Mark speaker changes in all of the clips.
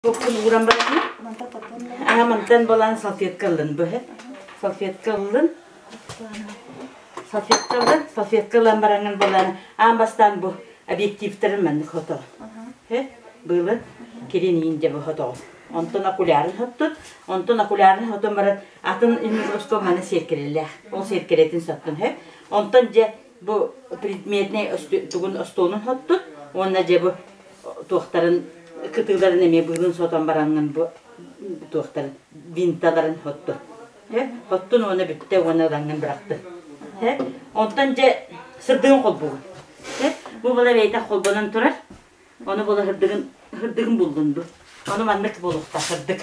Speaker 1: Буккун ууран баран Аа мантан балаан салфетка ыллын быһы. Салфетка ыллын. Салфетка ыллын. Салфетка ылан бараҥын балаан аан бастаан бу объективтарын маннык хотоҕун. Быылы кирин иин дьэ бу хотоҕун. Онтон окулярын хоттун. Онтон окулярын хотон баран атын микроскоп маны сиэркилэлээх. Ол сиэркилэтин соттун. Онтон дьэ бу предметнэй тугун остуолун хоттун. Уонна дьэ бу туохтарын кытыыларын эмиэ быылын сотон бараҥҥын бу туохтарын винталарын хоттун хоттун уонна бүттэ уонна ылаҥҥын бырахтын онтон дьэ сырдыгын холбугун бу була бэйэтэ холбонон турар ону була сырдыгын сырдыгын буллун бу ону маннык буолуохтаах сырдык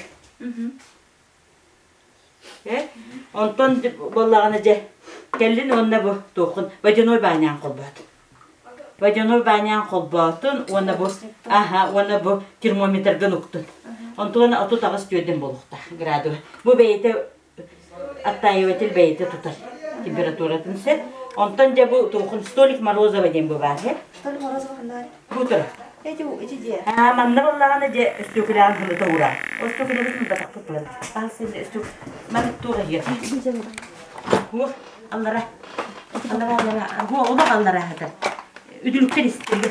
Speaker 1: Онтон буоллаҕына дьэ кэллин уонна бу туоххун водяной баанньаан холбоотун. Водяной баанньаан холбоотун уонна бу аха уонна бу термометргын уктун. Онтон 38 түөрдэн буолуохтаах градус. Бу бэйэтэ оттаиватель бэйэтэ тутар температуратын сэр. Онтон дьэ бу туохун столик Морозова диэн бу баар.
Speaker 2: Столик Морозова ханна
Speaker 1: Бу турар.
Speaker 2: Эти ити дьиэ.
Speaker 1: Аа, манна буоллаҕына дьэ өстүөкүлэҕин хылыта уураа. Өстүөкүлэбитин ылбатахпыт буолан. Аа, син өстүк маны туох иһиэр. Хуох, аллара. Аллара, аллара. Хуох, олох аллара хатар. Үдүлүктэр истилли.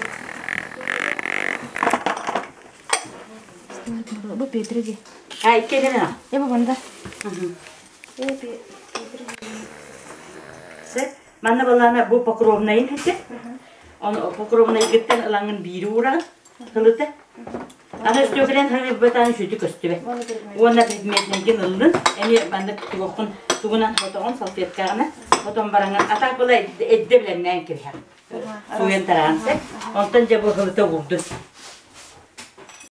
Speaker 2: Бу Петр ди.
Speaker 1: А, иккиэнэ.
Speaker 2: Э, бу банда. Э,
Speaker 1: Петр. Манна балаана бу покровнайын хэтэ. Оны покровнайгыттан ылаҥын биири уураҕын ылыта. Аны өстүөкүлэн харыйбатаан сүтү көстүбэт. Уонна предметнэйгин ыллын, эмиэ маннык тугоххун тугунан хотоҕун салфеткаҕына хотон бараҥын атаак была эдде билэмнээн кэбиһэҕин. Сууйан тараан сэ. Онтон дьэ бу ылыта уурдун.